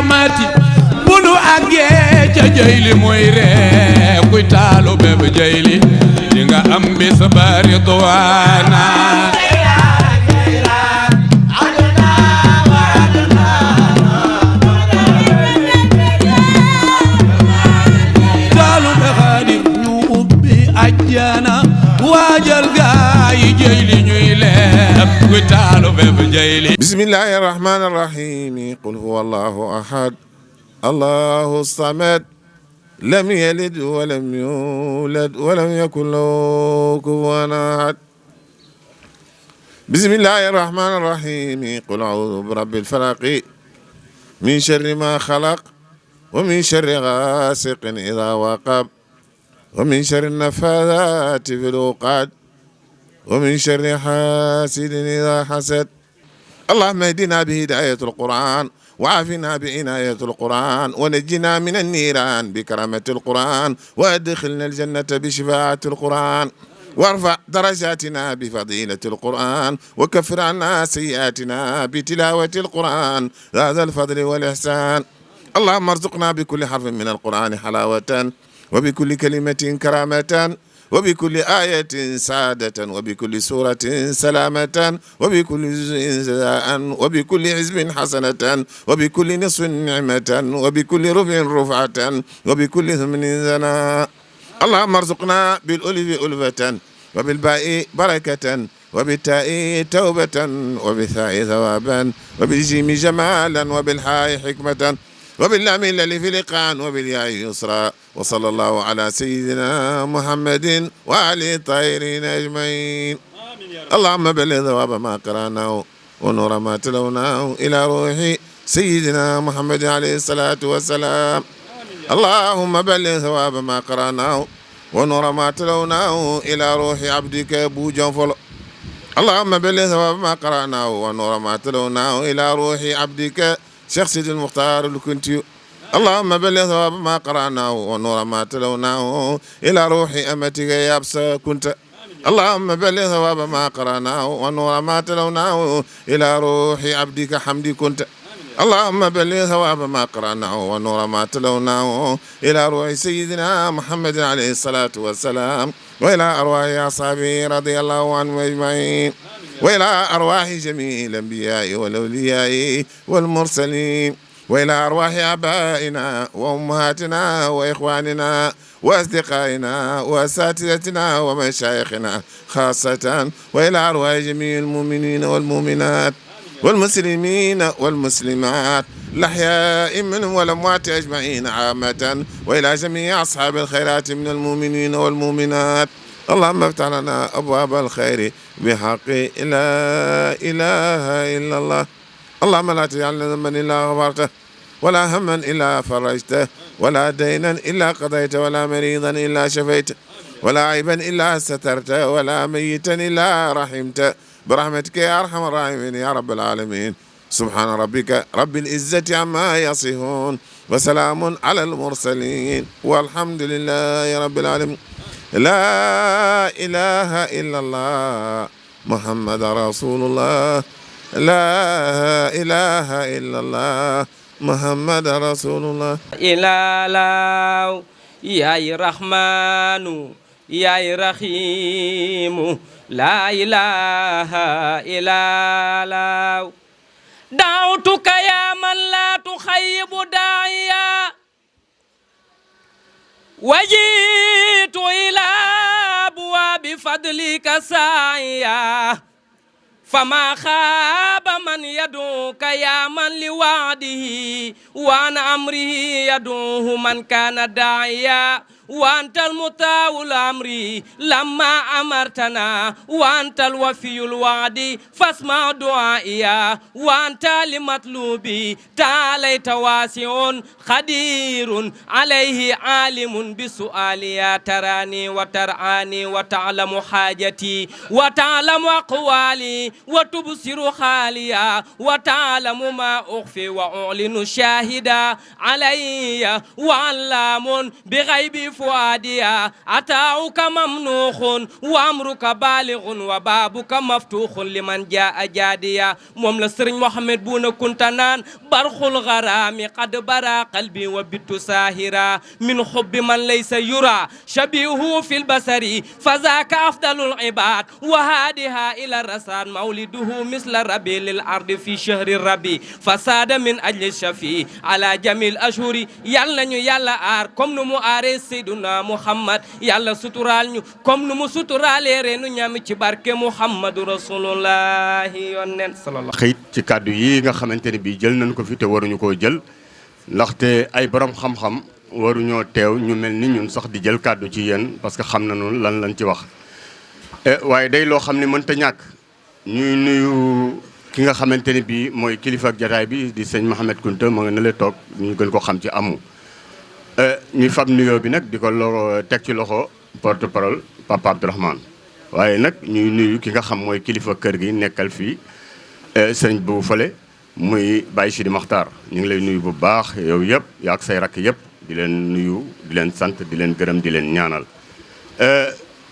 qiyaamati bu nu àggee ca jayli mooy ree kuy taalu béb jayli di nga am bis ba ridwaana taalu be Xaadim ñu ubbi ajjana waajal gaay jayli ñuy leeb kuy taalu béb jayli bismillahi rahmani rahim qul huwa allahu ahad allahu samad lam yalid walam yulad walam yakun lahu kufuwan ahad bismillahi rahmani rahim qul a'udhu birabbil falaq min sharri ma khalaq wa min sharri ghasiqin idha waqab wa min sharri nafathati fil 'uqad wa min sharri hasidin idha hasad اللهم اهدنا بهداية القرآن وعافنا بعناية القرآن ونجنا من النيران بكرامة القرآن وادخلنا الجنة بشفاعة القرآن وارفع درجاتنا بفضيلة القرآن وكفر عنا سيئاتنا بتلاوة القرآن هذا الفضل والإحسان اللهم ارزقنا بكل حرف من القرآن حلاوة وبكل كلمة كرامة وبكل آية سعادة وبكل سورة سلامة وبكل جزء جزاء وبكل حزب حسنة وبكل نصف نعمة وبكل رفع رفعة وبكل ثمن ثناء اللهم ارزقنا بالألف ألفة وبالباء بركة وبالتاء توبة وبالثاء ثوابا وبالجيم جمالا وبالحاء حكمة وباللام الألف لقاء وبالياء يسرا وصلى الله على سيدنا محمد وعلى الطاهرين أجمعين اللهم بلغ ثواب ما قرأناه ونور ما تلوناه إلى روح سيدنا محمد عليه الصلاة والسلام اللهم بلغ ثواب ما قرأناه ونور ما تلوناه إلى روح عبدك أبو جنفل اللهم بلغ ثواب ما قرأناه ونور ما تلوناه إلى روح عبدك شيخ سيد المختار الكنتي اللهم بلغ ثواب ما قرأناه ونور ما تلوناه إلى روح أمتك يابس كنت اللهم بلغ ثواب ما قرأناه ونور ما تلوناه إلى روح عبدك حمدي كنت اللهم بلغ ثواب ما قرأناه ونور ما تلوناه إلى روح سيدنا محمد عليه الصلاة والسلام وإلى أرواح أصحابه رضي الله عنهم أجمعين وإلى أرواح جميع الأنبياء والأولياء والمرسلين وإلى أرواح آبائنا وأمهاتنا وإخواننا وأصدقائنا وأساتذتنا ومشايخنا خاصة وإلى أرواح جميع المؤمنين والمؤمنات والمسلمين والمسلمات الأحياء منهم والأموات أجمعين عامة وإلى جميع أصحاب الخيرات من المؤمنين والمؤمنات اللهم افتح لنا أبواب الخير بحق لا إله إلا الله اللهم لا تجعلنا ذنبا إلا غفرته ولا هما إلا فرجته ولا دينا إلا قضيته ولا مريضا إلا شفيته ولا عيبا إلا سترته ولا ميتا إلا رحمته برحمتك يا أرحم الراحمين يا رب العالمين سبحان ربك رب العزة عما يصفون وسلام على المرسلين والحمد لله رب العالمين لا إله إلا الله محمد رسول الله لا إله إلا الله محمد رسول الله إلا الله يا رحمن يا رحيم لا إله إلا الله دعوتك يا من لا تخيب داعيا وجئت إلى أبواب فضلك ساعيا فما خاب من يدعوك يا من لوعده وعن أمره يدعوه من كان داعيا وأنت المطاع الأمر لما أمرتنا وأنت الوفي الوعد فاسمع دعائي وأنت لمطلوبي تعاليت واسع خدير عليه عالم بسؤالي تراني وترعاني وتعلم حاجتي وتعلم أقوالي وتبصر حالي وتعلم ما أخفي وأعلن شاهدا علي وعلام بغيب فؤاديا أتاؤك ممنوخ وأمرك بالغ وبابك مفتوح لمن جاء جاديا موم لا سيرن محمد بونا كنتنان برخ الغرام قد برا قلبي وبت ساهرا من حب من ليس يرى شبيهه في البصر فذاك أفضل العباد وهادها إلى الرسان مولده مثل ربي للأرض في شهر الربي فساد من أجل الشفي على جميع الأشهر يلا نيو يلا آر كم نمو آري سيدنا محمد يلا سترال نيو كم نمو سترال رينو نيامي ci barke Muhammadu Rasulullah yonen sallallahu xëyit ci kàddu yi nga xamante ne bii jël nañ ko fi te waruñu koo jël ndaxte ay borom xam-xam waruñoo teew ñu mel ni ñun sax di jël kàddu ci yéen parce que xam nañu lan lañ ci wax waaye day loo xam ne mënta ñàkk ñuy nuyu ki nga xamante ne bii mooy kilifa ak jataay bi di sëñ Mouhamed Kounta ma nga ne la toog ñu gën ko xam ci amu ñuy fab nuyoo bi nag di ko teg ci loxo porte parole Papa Abdourahmane waaye nag ñuy nuyu ki nga xam mooy kilifa kër gi nekkal fii sëñ bu fële muy Baye Sidi Makhtar ñu ngi lay nuyu bu baax yow yëpp yaa ak say rakk yëpp di leen nuyu di leen sant di leen gërëm di leen ñaanal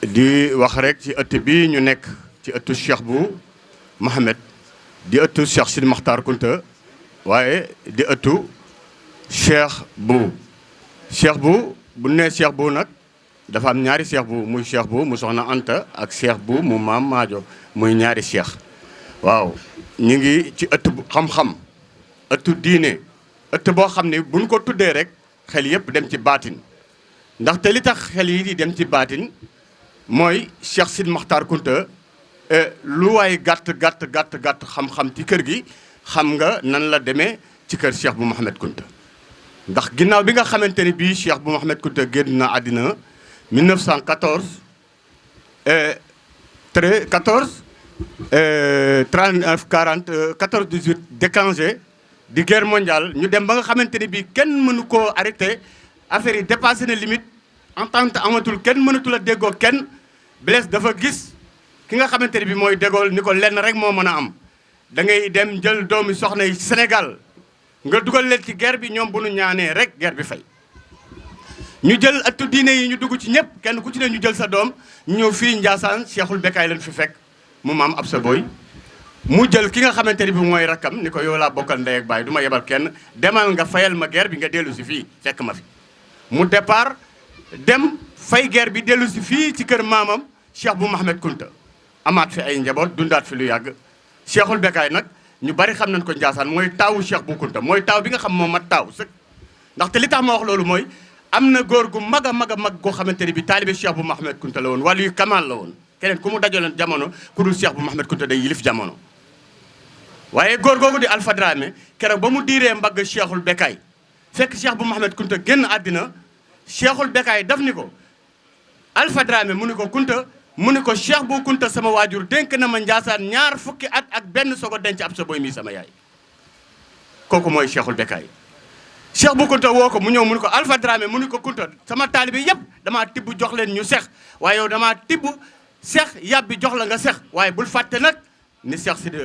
di wax rek ci ëtt bi ñu nekk ci ëttu Cheikh bu Mohamed di ëttu Cheikh Sidi Makhtar Kounta waaye di ëttu Cheikh bu nee Cheikh bu nag dafa am ñaari cheikh bu muy cheikh bu mu soxna Anta ak cheikh bu mu maam Maajo muy ñaari cheikh waaw ñu ngi ci ëtt bu xam-xam ëttu diine ëtt boo xam ne buñ ko tuddee rek xel yëpp dem ci baatin ndaxte li tax xel yi di dem ci baatin mooy Cheikh Sidi Makhtar Kounta lu waay gàtt xam-xam ci kër gi xam nga nan la demee ci kër cheikh bu Mohamed Kounta ndax ginnaaw bi nga xamante ne bii cheikh bu Mohamed Kounta génn na àddina 1914 39 40 14 18 déclenché di guerre mondiale ñu dem ba nga xamante ne bii kenn mënu koo arrêté affaire yi dépassé na limite entente amatul kenn mënatul a déggoo kenn Blaise dafa gis ki nga xamante ne bii mooy De Gaulle ni ko lenn rek moo mën a am da ngay dem jël doomi soxna yi Sénégal nga dugal leen ci guerre bi ñoom bu nu ñaanee rek guerre bi fay. ñu jël ëttu diine yi ñu dugg ci ñëpp kenn ku ci ne ñu jël sa doom ñu ñëw fii Ndiassane Cheikhul Bekaay lañ fi fekk mu maam Absa Boy mu jël ki nga xamante ne bi mooy rakkam ni ko yow laa bokkal ndey ak baay du ma yebal kenn demal nga fayal ma guerre bi nga dellu si fii fekk ma fi. mu départ dem fay guerre bi dellu si fii ci kër maamam Cheikh bu Mohamed Kounta amaat fi ay njaboot dundaat fi lu yàgg Cheikhul Bekaay nag ñu bari xam nañ ko Ndiassane mooy taawu Cheikh bu Kounta mooy taaw bi nga xam moom mat taaw sëg ndaxte li tax ma wax loolu mooy am na góor gu mag a mag goo xamante ne bi taalibe Cheikh bu Mohamed Kounta la woon wala yu kamal la woon keneen ku mu dajaloon jamono ku dul Cheikh bu Mohamed Kounta day yilif jamono waaye góor googu di Alpha Dramé keroog ba mu diiree mbagg Cheikhul Bekaay fekk Cheikh bu Mohamed Kounta génn àddina Cheikhul Bekaay daf ni ko Alpha Dramé mu ni ko Kounta mu ni ko Cheikh bu Kounta sama waajur dénk na ma Ndiassane ñaar fukki at ak benn soog a denc Absa Boy mii sama yaay kooku mooy Cheikhul Bekaay Cheikh bu Kounta woo ko mu ñëw mu ni ko Alpha Dramé mu ni ko Kounta sama taalibe yëpp damaa tibb jox leen ñu sex waaye yow damaa tibb sex yàbbi jox la nga sex waaye bul fàtte nag ni Cheikh Sidi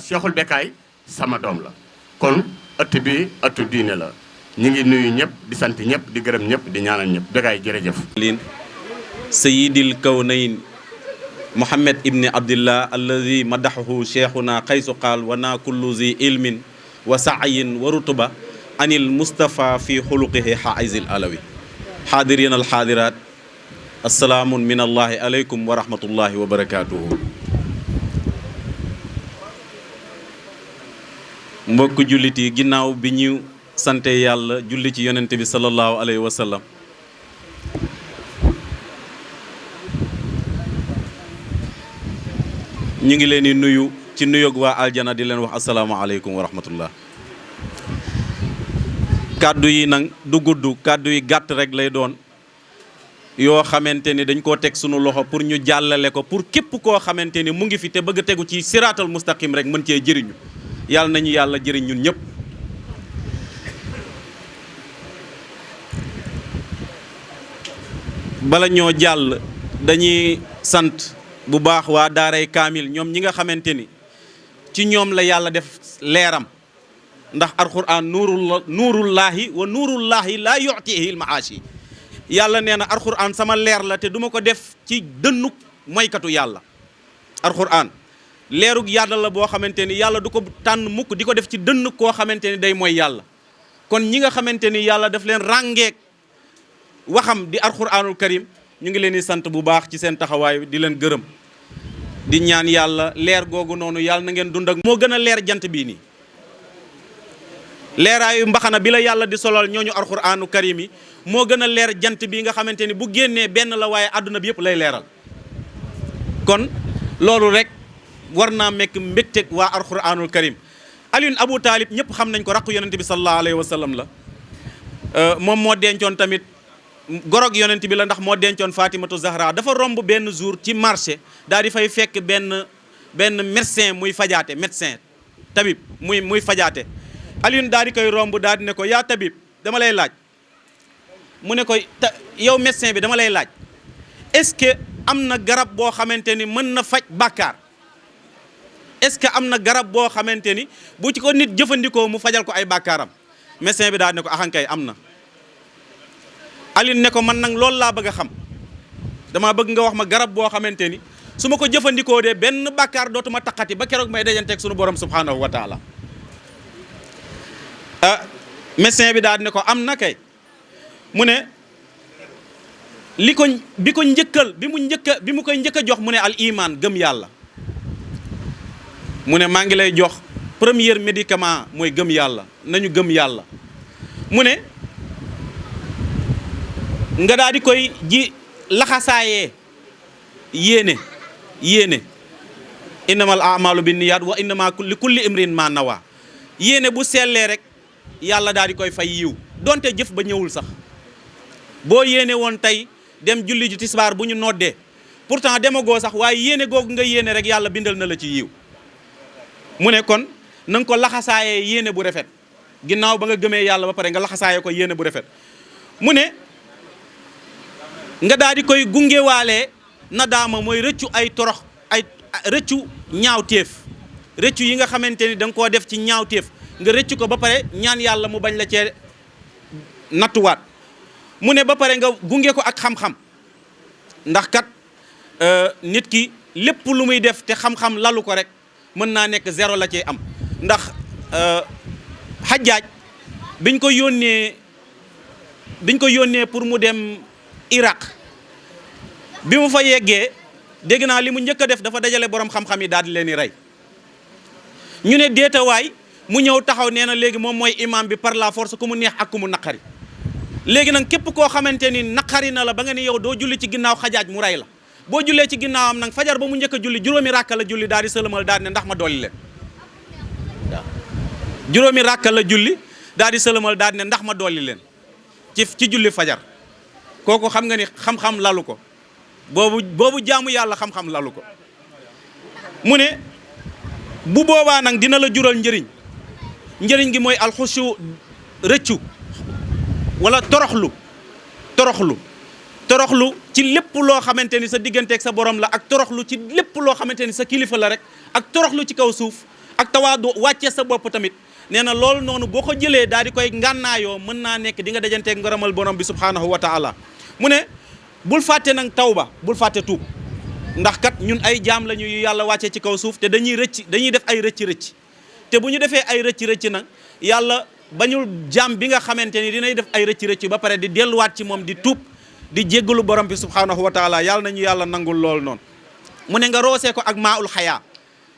Cheikhul Bekaay sama doom la kon ëtt bi ëttu diine la ñu ngi nuyu ñëpp di sant ñëpp di gërëm ñëpp di ñaanal ñëpp Bekaay jërëjëf lin sayyidil kawnayn Muhammad ibni Abdillah alladi madaxahu cheikhuna xaysu qaal wa naa kullu zi ilmin wa saayin wa rutuba anil Mustafa fi xuluqihi xaaisil alawi xaadirin alxaadiraat assalaamun min allahi aleykum wa rahmatullahi wa barakatuhu mbokk jullit yi ginnaaw bi ñu sante yàlla julli ci yonente bi sallallahu alayhi wa sallam ñu ngi leen di nuyu ci nuyoog waa aljana di leen wax asalaamaaleykum wa rahmatullah kàddu yi nag du gudd kàddu yi gàtt rek lay doon yoo xamante ni dañ koo teg sunu loxo pour ñu jàllale ko pour képp koo xamante ni mu ngi fi te bëgg a tegu ci siraatal mustaqim rek mën cee jëriñu yàlla nañu yàlla jëriñ ñun ñëpp bala ñoo jàll dañuy sant bu baax waa daaray kaamil ñoom ñi nga xamante ni ci ñoom la yàlla def leeram ndax alquran nuurullaahi wa nuurullaahi laa yu'tihi al-ma'aashi yàlla nee na alxuraan sama leer la te duma ko def ci dënnuk moykatu yàlla. alxuraan leerug yàlla la boo xamante ni yàlla du ko tànn mukk di ko def ci dënn koo xamante ni day mooy yàlla. kon ñi nga xamante ni yàlla daf leen ràngeek waxam di alxuraanul karim ñu ngi leen di sant bu baax ci seen taxawaay di leen gërëm di ñaan yàlla leer googu noonu yàlla na ngeen dund ak moo gën a leer jant bii nii. leeraayu mbaxana bi la yàlla di solal ñooñu alxuraanu karim yi moo gën a leer jant bii nga xamante ni bu génnee benn la waaye àdduna bi yëpp lay leeral. kon loolu rek war naa mekk mbégteeg waa alxuraanul karim. Alioune Abou Talib ñëpp xam nañ ko raqu yonent bi sallallahu alayhi wa sallam la moom moo dencoon tamit gorog yonent bi la ndax moo dencoon Fatimatu Zahra. dafa romb benn jour ci marché daal di fay fekk benn médecin muy fajaate médecin tabib muy fajaate. Alioune daal di koy romb daal di ne ko yaa tabib dama lay laaj mu ne ko yow médecin bi dama lay laaj est-ce que am na garab boo xamante ni mën na faj bàkkaar est-ce que am na garab boo xamante ni bu ci ko nit jëfandikoo mu fajal ko ay bàkkaaram. médecin bi daal di ne ko axankay am na. Alioune ne ko man nag loolu laa bëgg a xam dama bëgg nga wax ma garab boo xamante ni su ma ko jëfandikoo de benn bàkkaar dootuma taqati ba keroog may dajanteeg sunu borom subhanahu wa taala. Médecin bi daal di ne ko am na kay mu ne bi mu koy njëkk a jox mu ne al iman gëm yàlla mu ne maa ngi lay jox premier médicament mooy gëm yàlla nañu gëm yàlla mu ne nga daal di koy ji laxasaayee yéene innamal a'malu binniyat wa innama li kulli imrin ma nawa yéene bu sellee rek yàlla daal di koy fay yiw donte jëf ba ñëwul sax boo yéene woon tey dem julli ji tisbaar bu ñu noddee pourtant demagoo sax waaye yéene googu nga yéene rek yàlla bindal na la ci yiw mu ne kon na nga ko laxasaayee yéene bu rafet ginnaaw ba nga gëmee yàlla ba pare nga laxasaayee ko yéene bu rafet mu ne nga daal di koy gungewaalee nadaama mooy rëccu ay torox ay rëccu ñaawteef rëccu yi nga xamante ni da nga koo def ci ñaawteef nga rëccu ko ba pare ñaan yàlla mu bañ la cee nattuwaat mu ne ba pare nga gunge ko ak xam-xam ndax kat nit ki lépp lu muy def te xam-xam lalu ko rek mën naa nekk zéro la cee am ndax Hajjaaj biñ ko yónnee pour mu dem Irak bi mu fa yeggee dégg naa li mu njëkk a def dafa dajale borom xam-xam yi daal di leen di rey ñu ne déetawaay mu ñëw taxaw nee na léegi moom mooy imam bi par la force ku mu neex ak ku mu naqari léegi nag képp koo xamante ni naqari na la ba nga ni yow doo julli ci ginnaaw Hajjaaj mu rey la boo jullee ci ginnaawam nag fajar ba mu njëkk a julli juróomi ràkka la julli daal di sëlëmal daal di ne ndax ma dolli leen waaw juróomi ràkka la julli daal di sëlëmal daal di ne ndax ma dolli leen ci julli fajar kooku xam nga ni xam-xam lalu ko boobu jaamu yàlla xam-xam lalu ko mu ne bu boobaa nag dina la jural njëriñ gi mooy alxusu rëccu wala toroxlu ci lépp loo xamante ni sa digganteeg sa borom la ak toroxlu ci lépp loo xamante ni sa kilifa la rek ak toroxlu ci kaw suuf ak tawaadu wàccee sa bopp tamit nee na loolu noonu boo ko jëlee daal di koy ngànnaayoo mën naa nekk di nga dajanteeg ngërëmal borom bi subhanahu wa taala mu ne bul fàtte nag tawba bul fàtte tuub ndax kat ñun ay jaam lañu yu yàlla wàccee ci kaw suuf te dañuy def ay rëcc te bu ñu defee ay rëcc nag yàlla bañul jaam bi nga xamante ni dinay def ay rëcc ba pare di delluwaat ci moom di tuub di jéggalu borom bi subhanahu wa taala yàlla nañu yàlla nangul lool noonu mu ne nga roosee ko ak maa ul xayaa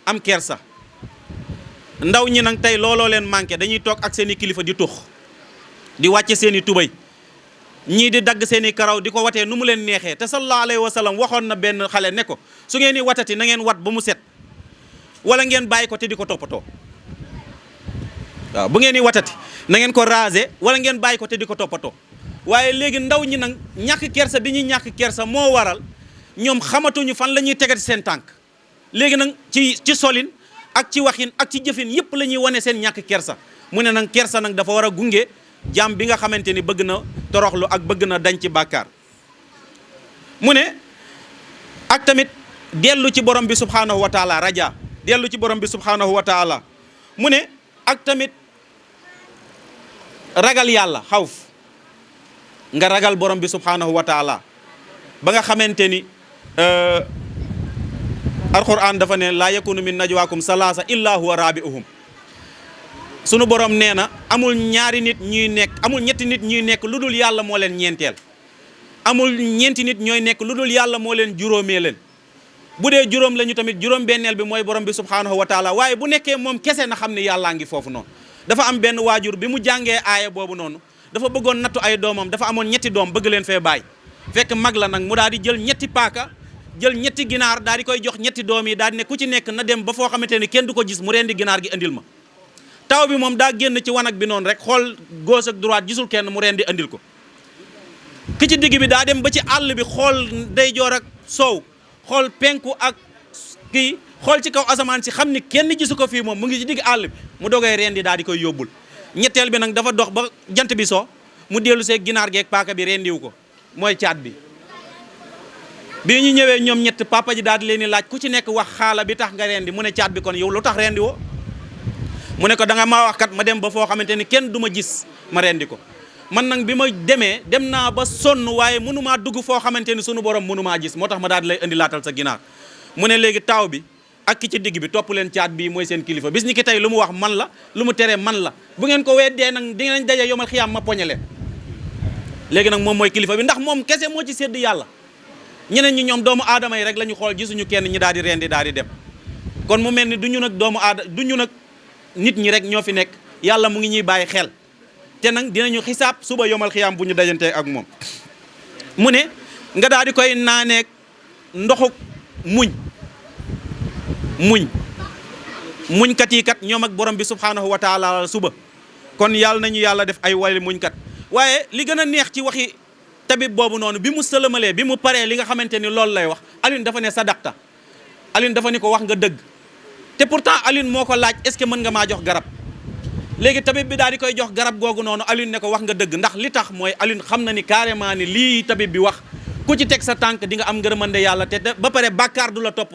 am kersa ndaw ñi nag tey looloo leen manqué dañuy toog ak seen i kilifa di tux di wàcce seen i tubay ñii di dagg seen i karaw di ko watee nu mu leen neexee te sallallahu alayhi wa sallam waxoon na benn xale ne ko su ngeen di watati na ngeen wat ba mu set wala ngeen bàyyi ko te di ko toppatoo waaw bu ngeen di watati na ngeen ko raser wala ngeen bàyyi ko te di ko toppatoo waaye léegi ndaw ñi nag ñàkk kersa bi ñuy ñàkk kersa moo waral ñoom xamatuñu fan la ñuy tegati seen tànk léegi nag ci solin ak ci waxin ak ci jëfin yëpp la ñuy wane seen ñàkk kersa mu ne nag kersa nag dafa war a gunge jaam bi nga xamante ni bëgg na toroxlu ak bëgg na dañ ci bàkkaar mu ne ak tamit dellu ci borom bi subhanahu wa taala raja dellu ci borom bi subhanahu wa taala mu ne ak tamit ragal yàlla xawf nga ragal borom bi subhanahu wa taala ba nga xamante ni alquran dafa ne laa yakunu min najwaakum salaasa illa huwa rabi'uhum sunu borom nee na amul ñaari nit ñuy nekk amul ñetti nit ñuy nekk lu dul yàlla moo leen ñeenteel amul ñeenti nit ñooy nekk lu dul yàlla moo leen juróomee leen bu dee juróom lañu tamit juróom benneel bi mooy borom bi subhanahu wa taala waaye bu nekkee moom kese na xam ne yàllaa ngi foofu noonu dafa am benn waajur bi mu jàngee aaya boobu noonu dafa bëggoon nattu ay doomam dafa amoon ñetti doom bëgg leen fee bàyyi fekk mag la nag mu daal di jël ñetti paaka jël ñetti ginaar daal di koy jox ñetti doom yi daal di ne ku ci nekk na dem ba foo xamante ni kenn du ko gis mu rendi ginaar gi andil ma taw bi moom daa génn ci wanag bi noonu rek xool gauche ak droite gisul kenn mu rendi andil ko ki ci digg bi daa dem ba ci àll bi xool ndeyjoor ak soow xool penku ak kii xool ci kaw asamaan si xam ni kenn gisu ko fii moom mu ngi ci digg àll bi mu dogay rendi daal di koy yóbbul ñetteel bi nag dafa dox ba jant bi so mu dellu see ginaar geeg paaka bi rendiwu ko mooy caat bi bi ñu ñëwee ñoom ñett papa ji daal di leen di laaj ku ci nekk wax xaala bi tax nga rendi mu ne caat bi kon yow lu tax rendi woo mu ne ko da nga maa wax kat ma dem ba foo xamante ni kenn du ma gis ma rendi ko man nag bi ma dem naa ba sonn waaye mënumaa dugg foo xamante ni sunu borom mënumaa gis moo tax ma daal di lay indi laatal sa ginaar mu ne léegi taaw bi ak ki ci digg bi topp leen caat bii mooy seen kilifa bis ni ki tey lu mu wax man la lu mu teree man la bu ngeen ko weddee nag di ngeen daje yomal xiyaam ma poñe leen léegi nag moom mooy kilifa bi ndax moom kese moo ci sédd yàlla ñeneen ñi ñoom doomu aadama yi rek la ñu xool gisuñu kenn ñi daal di rendi daal di dem kon mu mel ni du ñu nag doomu aadama du ñu nag nit ñi rek ñoo fi nekk yàlla mu ngi ñuy bàyyi xel te nag dinañu xisaab suba yomal xiyaam bu ñu dajantee ak moom mu ne nga daal di koy naaneeg ndoxuk muñkat yi kat ñoom ak borom bi subhanahu wa taala suba kon yàlla nañu yàlla def ay wali muñkat waaye li gën a neex ci waxi tabib boobu noonu bi mu sëlëmalee bi mu paree li nga xamante ni loolu lay wax Alioune dafa ne sadaqta Alioune dafa ni ko wax nga dëgg te pourtant Alioune moo ko laaj est-ce que mën nga maa jox garab léegi tabib bi daal di koy jox garab googu noonu Alioune ne ko wax nga dëgg ndax li tax mooy Alioune xam na ni carrément ni lii tabib bi wax ku ci teg sa tànk di nga am ngërëmande yàlla te ba pare bàkkaar du la topp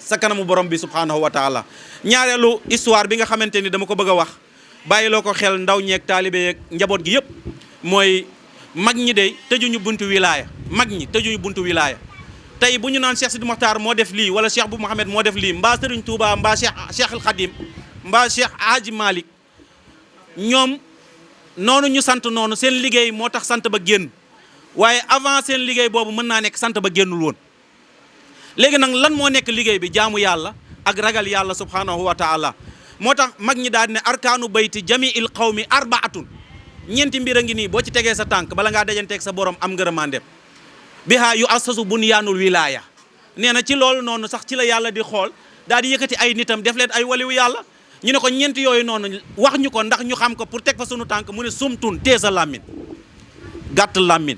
sa kanamu borom bi subhanahu wa taala ñaareelu histoire bi nga xamante ni dama ko bëgg a wax bàyyiloo ko xel ndaw ñeeg taalibe yeeg njaboot gi yëpp mooy mag ñi de tëjuñu buntu wilaaya mag ñi tëjuñu buntu wilaaya tey bu ñu naan Cheikh Sidi Mokhtar moo def lii wala Cheikh bu Mouhamed moo def lii mbaa Serigne Touba mbaa Cheikh al Khadim mbaa Cheikh Hadji Malick ñoom noonu ñu sant noonu seen liggéey moo tax sant ba génn waaye avant seen liggéey boobu mën naa nekk sant ba génnul woon léegi nag lan moo nekk liggéey bi jaamu yàlla ak ragal yàlla subhanahu wa taala moo tax mag ñi daal di ne arkaanu bayti jamiil qawmi arbaatun ñeenti mbir a ngi nii boo ci tegee sa tànk bala ngaa dajanteeg sa borom am ngërëmandeem bihaa yu assasu bunyaanul wilaaya nee na ci loolu noonu sax ci la yàlla di xool daal di yëkkati ay nitam def leen ay waliwu yàlla ñu ne ko ñeenti yooyu noonu wax ñu ko ndax ñu xam ko pour teg fa sunu tànk mu ne sumtun tee sa làmmin gàtt làmmin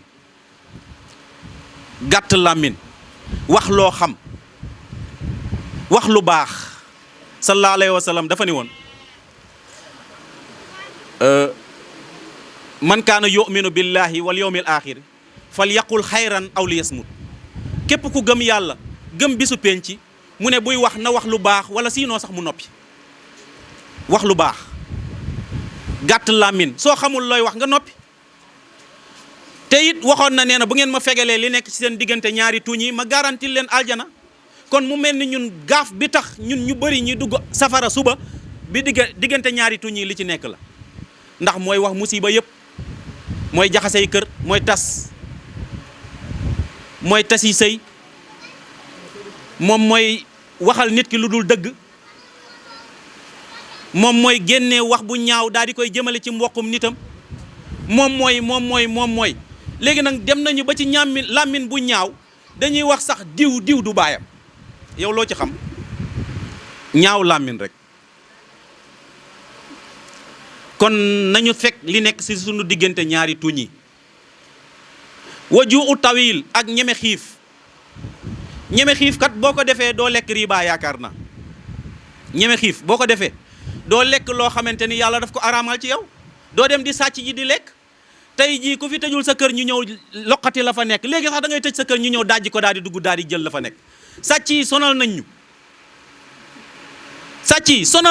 wax loo xam wax lu baax sallallahu alayhi wa sallam dafa ni woon man kaana yuminu billahi wal yawmil axir fal yaqul xayran aw li yasmut képp ku gëm yàlla gëm bisu penci mu ne buy wax na wax lu baax wala sinon sax mu noppi wax lu baax gàtt làmmin soo xamul looy wax nga noppi te it waxoon na nee na bu ngeen ma fegalee li nekk ci seen diggante ñaari tuñ yi ma garantil leen aljana kon mu mel ni ñun gaaf bi tax ñun ñu bëri ñi dugg safara suba bi diggante ñaari tuñ yi li ci nekk la ndax mooy wax musiba yëpp mooy jaxasey kër mooy tasi sëy moom mooy waxal nit ki lu dul dëgg moom mooy génnee wax bu ñaaw daal di koy jëmale ci mbokkum nitam moom mooy léegi nag dem nañu ba ci làmmin bu ñaaw dañuy wax sax diw du baayam yow loo ci xam ñaaw làmmin rek kon nañu fekk li nekk ci sunu diggante ñaari tuñ yi waju u tawil ak ñeme xiif kat boo ko defee doo lekk riba yaakaar na ñeme xiif boo ko defee doo lekk loo xamante ni yàlla daf ko araamal ci yow doo dem di sàcc ji di lekk tey jii ku fi tëjul sa kër ñu ñëw loqati la fa nekk léegi sax da ngay tëj sa kër ñu ñëw dajji ko daal di dugg daal di jël la fa nekk sàcc yi sonal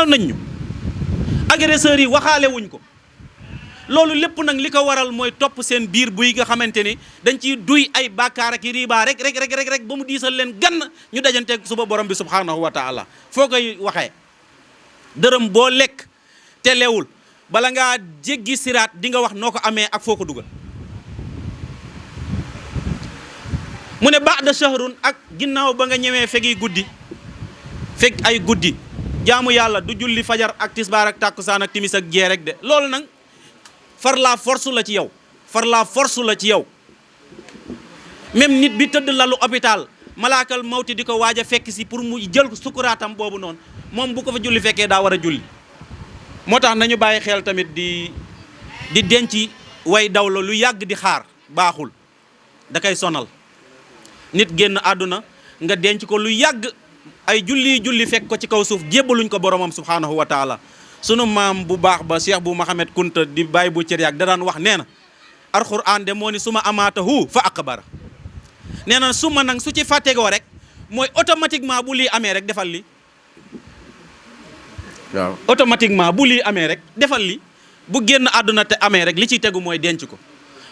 nañ ñu agresseurs yi waxaale wuñ ko loolu lépp nag li ko waral mooy topp seen biir buy nga xamante ni dañ ciy duy ay bàkkaar ak riba rek ba mu diisal leen gann ñu dajanteeg suba borom bi subhanahu wa taala. foo koy waxee dërëm boo lekk te leewul bala ngaa jéggi siraat di nga wax noo ko amee ak foo ko dugal. mu ne ba'da shahrun ak ginnaaw ba nga ñëwee fegi guddi fekk ay guddi jaamu yàlla du julli fajar ak tisbaar ak tàkkusaan ak timis ak gee rek de loolu nag far la force la ci yow même nit bi tëdd lalu hôpital malaakal mawti di ko waaj a fekk si pour mu jël sukuraatam boobu noonu moom bu ko fa julli fekkee daa war a julli. moo tax nañu bàyyi xel tamit di denc way dawla lu yàgg di xaar baaxul, da koy sonal. nit génn àdduna nga denc ko lu yàgg ay julli fekk ko ci kaw suuf jébbaluñ ko boromam subhanahu wa taala. sunu maam bu baax ba Cheikh bu Mouhamed Kunta di bàyyi bu cër yàgg da daan wax nee na alxuraan de moo ni suma amaatahu fa akbara. nee na su ma nag su ci fàttegoo rek mooy automatiquement bu lii amee rek defal li waaw automatiquement bu lii amee rek defal li bu génn àdduna te amee rek li ciy tegu mooy denc ko.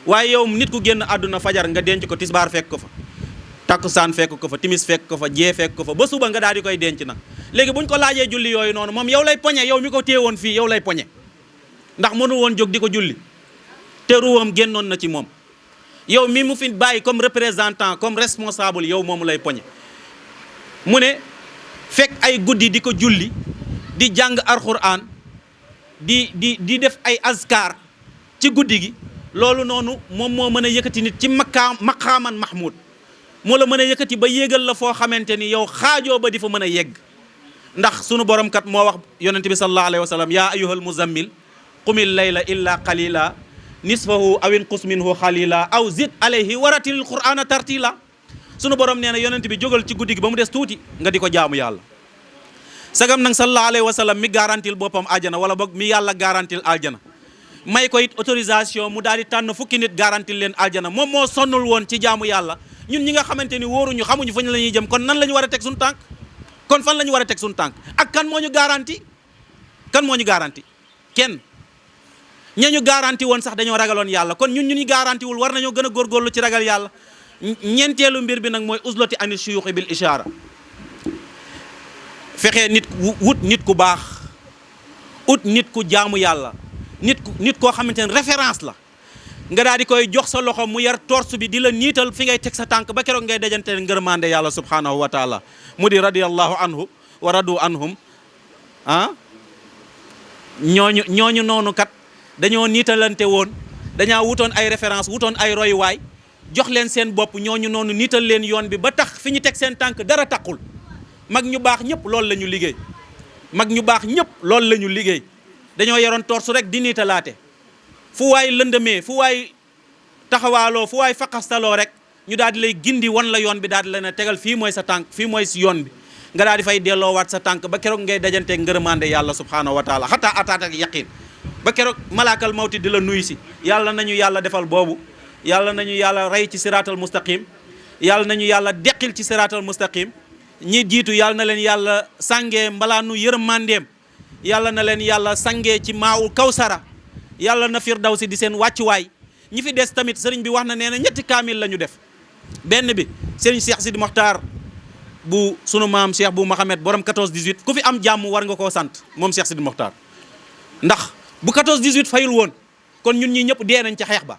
waaye yow nit ku génn àdduna fajar nga denc ko tisbaar fekk ko fa, takkusaan fekk ko fa, timis fekk ko fa, jee fekk ko fa, ba suba nga daal di koy denc nag. léegi buñ ko laajee julli yooyu noonu moom yow lay poñe, yow mi ko téye woon fii yow lay poñe ndax mënu woon jóg di ko julli te ruwam génnoon na ci moom. yow mi mu fi bàyyi comme représentant comme responsable yow moomu lay poñe. mu ne fekk ay guddi di ko julli di jàng alxuraan di def ay azkar ci guddi gi, loolu noonu moom moo mën a yëkkati nit ci maqaaman mahmud, moo la mën a yëkkati ba yéegal la foo xamante ni yow xaajoo ba di fa mën a yegg. ndax sunu borom kat moo wax yonente bi sallallahu alayhi wa sallam yaa ayyuhal muzammil qumil layla illa qalila nisfahu aw inqus minhu xalila aw zid alayhi waratilil qur'ana tartila. sunu borom nee na yonent bi jógal ci guddi gi ba mu des tuuti nga di ko jaamu yàlla. sagam nag sallallahu alayhi wa sallam mi garantil boppam aljana wala boog mi yàlla garantil aljana may ko it autorisation mu daal di tànn fukki nit garantil leen aljana, moom moo sonnul woon ci jaamu yàlla. ñun ñi nga xamante ni wóoruñu xamuñu fañ la ñuy jëm, kon nan la ñu war a teg suñu tànk kon fan la ñu war a teg suñu tànk ak kan moo ñu garanti kenn. ñañu garanti woon sax dañoo ragaloon yàlla, kon ñun ñu garanti wul war nañoo gën a góorgóorlu ci ragal yàlla. ñeenteelu mbir bi nag mooy uslati ani shuyuxi bil ishaara, fexe nit wut nit ku baax, ut nit ku jaamu yàlla, nit koo xamante ne référence la, nga daal di koy jox sa loxo mu yar torse bi di la niital fi ngay teg sa tànk ba keroog ngay dajante ngërmande yàlla subhanahu wa taala. mu di radiyallahu anhu wa radu anhum ñooñu noonu kat dañoo niitalante woon, dañaa wutoon ay référence wutoon ay royuwaay, jox leen seen bopp, ñooñu noonu niital leen yoon bi ba tax fi ñu teg seen tànk dara taqul. mag ñu baax ñëpp loolu la ñu liggéey, dañoo yoroon torsu rek di niitalaate. fu waay lëndëmee, fu waay taxawaaloo, fu waay faqastaloo rek ñu daal di lay gindi wan la yoon bi, daal di la ne tegal fii mooy sa tànk, fii mooy si yoon bi, nga daal di fay delloowaat sa tànk ba keroog ngay dajante ngërëmande yàlla subhanahu wa taala xataa ataat ak yaqin, ba keroog malaakal mawti di la nuyu si. yàlla nañu yàlla defal boobu, yàlla nañu yàlla rey ci siraatal mustaqim, yàlla nañu yàlla deqil ci siraatal mustaqim. ñi jiitu yàlla na leen yàlla sangee mbalaanu yërmandeem, yàlla na leen yàlla sangee ci maawul kawsara, yàlla na firdawsi di seen wàccuwaay. ñi fi des tamit sëriñ bi wax na nee na ñetti kaamil la ñu def. benn bi sëriñ Cheikh Sidi Mokhtar bu sunu maam Cheikh bu Mouhamed borom 14-18 ku fi am jàmm war nga koo sant moom Cheikh Sidi Mokhtar, ndax bu 14-18 fayul woon kon ñun ñi ñëpp dee nañ ca xeex ba,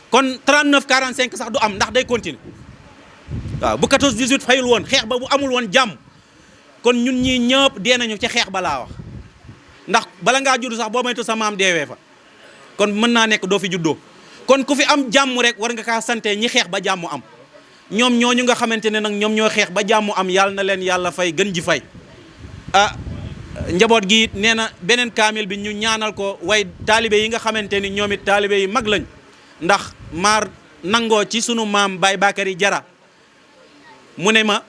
kon 39-45 sax du am ndax day continuer. waaw bu 14-18 fayul woon, xeex ba bu amul woon jàmm kon ñun ñii ñëpp dee nañu ca xeex ba laa wax. ndax bala ngaa judd sax boo moytu sa maam deewee fa, kon mën naa nekk doo fi juddoo. kon ku fi am jàmm rek war nga kaa sante ñi xeex ba jàmm am. ñoom ñooñu nga xamante ne nag ñoom ñoo xeex ba jàmm am, yàlla na leen yàlla fay gën ji fay. Njaboot gi nee na beneen kaamil bi ñu ñaanal ko way taalibe yi nga xamante ni ñoom it taalibe yi mag lañ, ndax maar nangoo ci sunu maam Baye Bakary Jara. mu ne ma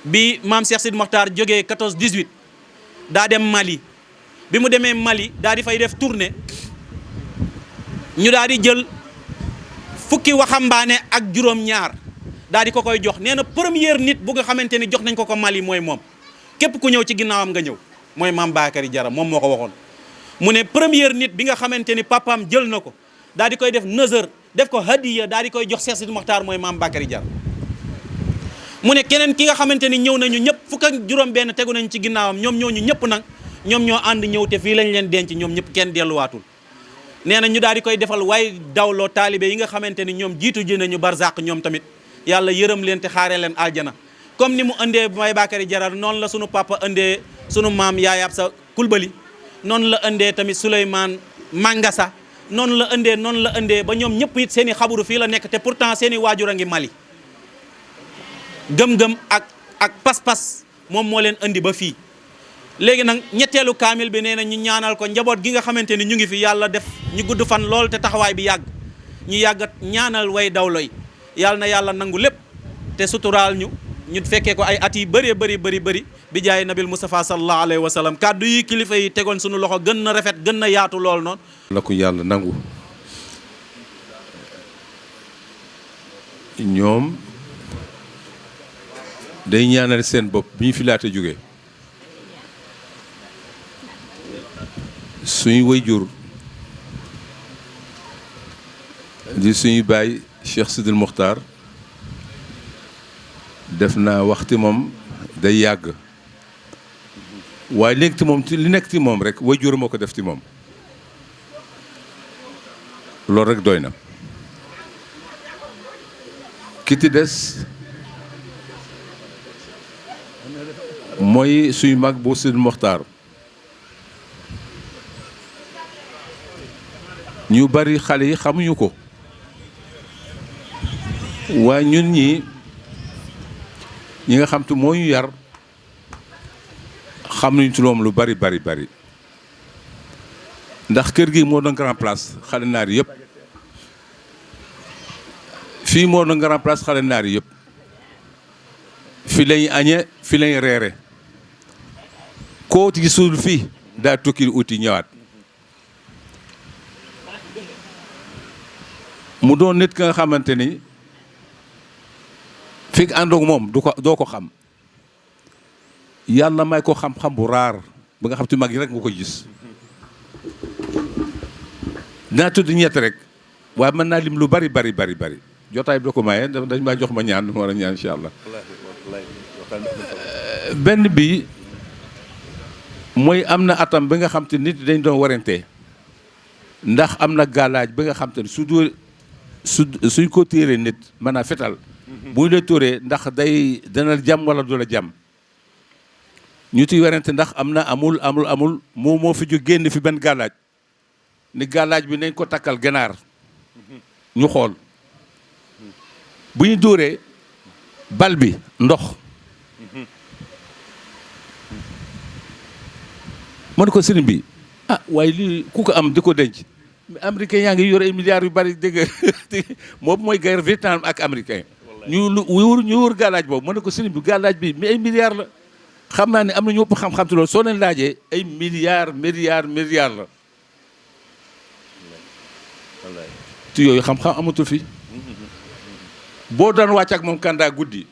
bi maam Cheikh Sidi Mokhtar jógee 14-18 daa dem Mali, bi mu demee Mali daa di fay def tournée, ñu daal di jël fukki waxambaane ak juróom-ñaar daal di ko koy jox. nee na première nit bu nga xamante ni jox nañ ko Mali mooy moom, képp ku ñëw ci ginnaawam nga ñëw, mooy maam Bakary Jara, moom moo ko waxoon. mu ne première nit bi nga xamante ni papaam jël na ko daal di koy def nëzër def ko hadiya daal di koy jox Cheikh Sidi Mokhtar mooy maam Bakary Diarra mu ne keneen ki nga xamante ni ñëw nañu ñëpp fukk ak juróom benn tegu nañ ci ginnaawam ñoom ñooñu ñëpp nag ñoom ñoo ànd ñëw te fii lañ leen denc ñoom ñëpp kenn delluwaatul nee na ñu daal di koy defal waaye dawloo taalibe yi nga xamante ni ñoom jiitu ji nañu barzaq ñoom tamit yàlla yërëm leen te xaaree leen aljana comme ni mu indee may Bakary Diarra noonu la sunu papa indee sunu maam Yaaya Absa Kulbali noonu la indee tamit Souleymane Mangasa noonu la indee ba ñoom ñëpp it seen i xaburu fii la nekk te pourtant seen i waajur a ngi Mali gëm-gëm ak pas-pas moom moo leen indi ba fii léegi nag ñetteelu kaamil bi nee na ñu ñaanal ko njaboot gi nga xamante ni ñu ngi fi yàlla def ñu gudd fan lool te taxawaay bi yàgg ñu yàggat ñaanal way dawloy yàlla na yàlla nangu lépp te suturaal ñu fekkee ko ay at yi bëree bëri bi jaay nabil Mustafa sallallahu alayhi wa sallam kàddu yi kilifa yi tegoon suñu loxo gën na rafet gën na yaatu lool noonu la ko yàlla nangu ñoom day ñaanal seen bopp bi ñu fi laata jóge suñu waajur di suñu baay Cheikh Sidil Mokhtar def naa waxti moom day yàgg waaye léegi ti moom li nekk ci moom rek waajur moo ko def ci moom loolu rek doy na ki ci des mooy suñu mag bu Sidil Mokhtar ñu bari xale yi xamuñu ko waaye ñun ñi nga xam te moo ñu yar xam nañu ci loom lu bari ndax kër gi moo doon grand place xale naar yëpp fii moo doon grand place xale naar yëpp fi lañu añee fi lañu reere koo ci gisul fii daa tukki uti ñëwaat mu doon nit ka nga xamante ni fi àndoog moom doo ko xam yàlla may ko xam-xam bu raar ba nga xam te mag yi rek nga ko gis dinaa tudd ñett rek waaye mën naa lim lu bari jotaay bi da ko maye dañ maa jox ma ñaan war a ñaan incha allah benn bi mooy am na atam bi nga xam te nit dañ doon warante ndax am na gàllaaj bi nga xam te suñ ko téeree nit mën a fetal bu ñu la tóoree ndax dana jàmm wala du la jàmm ñu ciy werante ndax am na amul moo fi ju génn fi benn gàllaaj ni gàllaaj bi nañ ko takkal ganaar ñu xool bu ñu dóoree bal bi ndox mën ko sëriñ bi waaye lii ku ko am di ko denc américain yaa ngi yore ay milliards yu bari dégg moom mooy guerre Vietnam ak américain ñu wër gàllaaj boobu mën na ko sëriñ bi gàllaaj bi mais ay milliards la xam naa ne am na ñu ëpp xam-xam te loolu soo leen laajee ay milliards la te yooyu xam-xam amatul fi boo daan wàcc ak moom kandaa guddi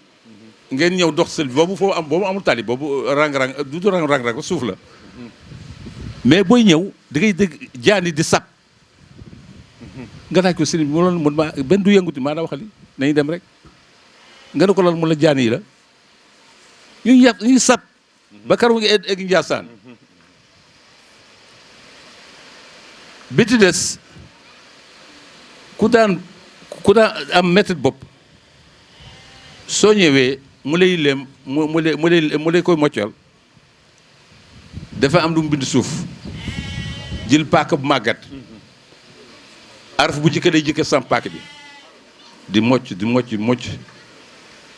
ngeen ñëw dox sël boobu boobu amul tali boobu rang-rang du rang-rang suuf la mais booy ñëw da ngay dégg jaani di sab nga naaj ko sëriñ bi mu loon mun ma benn du yënguti maa daa waxali nañu dem rek nga ne ko loolu mun la jaani yi la ñuy sab ba kar mu ngi egg Njaasaan bi ci des ku daan am métti bopp soo ñëwee mu lay lem mu lay koy moccal dafa am lu mu bind suuf jël paaka bu màggat araf bu jëkk day jëkk sam paaka bi di mocc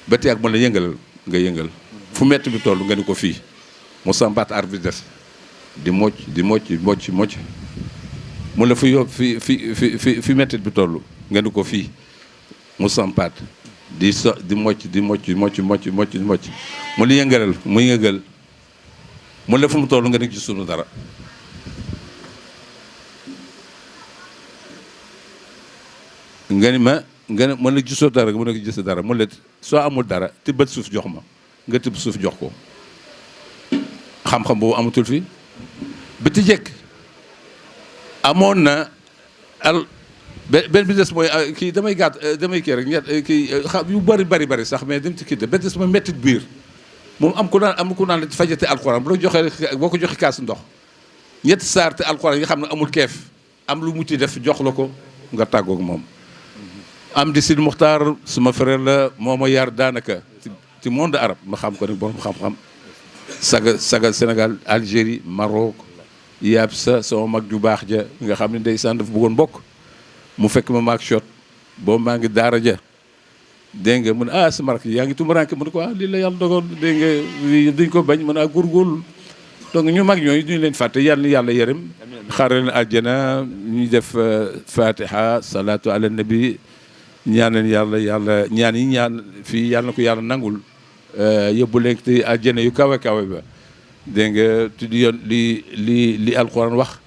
ba tey ak mën la yëngalal nga yëngal fu metti bi toll nga ni ko fii mu sambaat araf bi def di mocc mu la fi metti bi toll nga ni ko fii mu sampaat di mocc mu la yëngalal mu yëngal mu la fu mu toll nga ni ci sunu dara nga ni ma la gisoo dara nga mën a gis dara mu la soo amul dara tibbal suuf jox ma nga tibb suuf jox ko xam-xam boobu amatul fi bi ti jekk amoon na benn bi des mooy kii damay kii rek kii yu bari sax mais dem ci kii de benn des mooy mettit biir moom am ku naan la fajate alxuraan boo ko joxe kaas ndox ñetti saar te alxuraan yi nga xam ne amul keef am lu mu ci def jox la ko nga tàggoog moom. am di Sidi Muxtaar suma frère la moo ma yar daanaka ci monde arabe ma xam ko ne borom xam-xam saga Sénégal Algérie Maroc yaab sama mag ju baax ja nga xam ne ndeysaan dafa bëggoon bokk mu fekk ma maag shot boobu maa ngi daara ja dégg nga mu ne sama rakk yaa ngi tumuraanke mu ne ko lii la yàlla dogal dégg nga duñ ko bañ mën góorgóorlu donc ñu mag ñooyu duñu leen fàtte yàlla yàlla yërëm xaaral leen àjjana ñuy def fatiha salatu ala nabi ñaan leen yàlla ñaan yi ñaan fii yàlla na ko yàlla nangul yóbbu leen te àjjana yu kawe kawe ba dégg nga tuddi yoon li alquran wax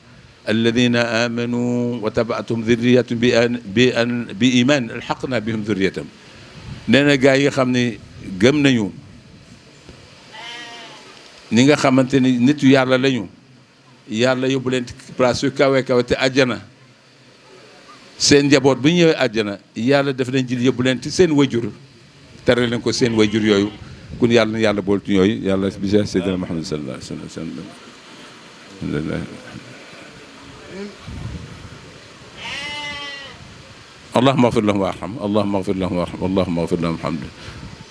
alladina amanu wa tabaatum dhurriyatum bi iman alxaqna bihum dhurriyatam nee na gaa yi nga xam ne gëm nañu ni nga xamante ni nit yu yàlla lañu yàlla yóbbu leen place yu kawe kawe te àjjana seen njaboot bu ñëwee àjjana yàlla def leen jël yóbbu leen ci seen wayjur tere leen ko seen wayjur yooyu kun yàlla na yàlla bool ci yooyu yàlla bi jaay Seydina Muhammad sallallahu alayhi wa sallam allahumma ighfir lahum warham allahumma ighfir lahum warham allahumma ighfir lahum hamdan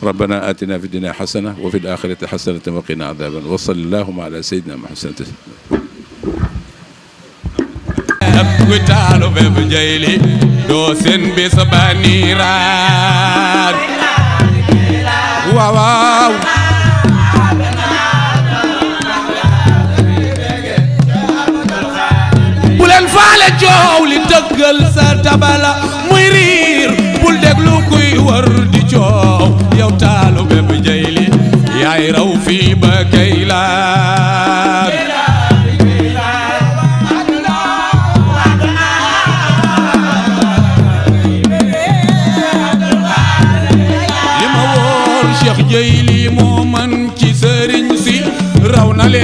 ربنا آتنا في الدنيا حسنة وفي الآخرة حسنة وقنا عذابا وصلى اللهم على سيدنا محمد witaalo ɓe jeyli ɗo sen bisa baniran wawaw bulen faale jowli dëggal sa tabala muy riir bul déglu kuy wër di coow yow taalo ɓe jeyli yaay raw fii ba kaylaan Cheikh Jeyli moo man ci sëriñ si raw na leen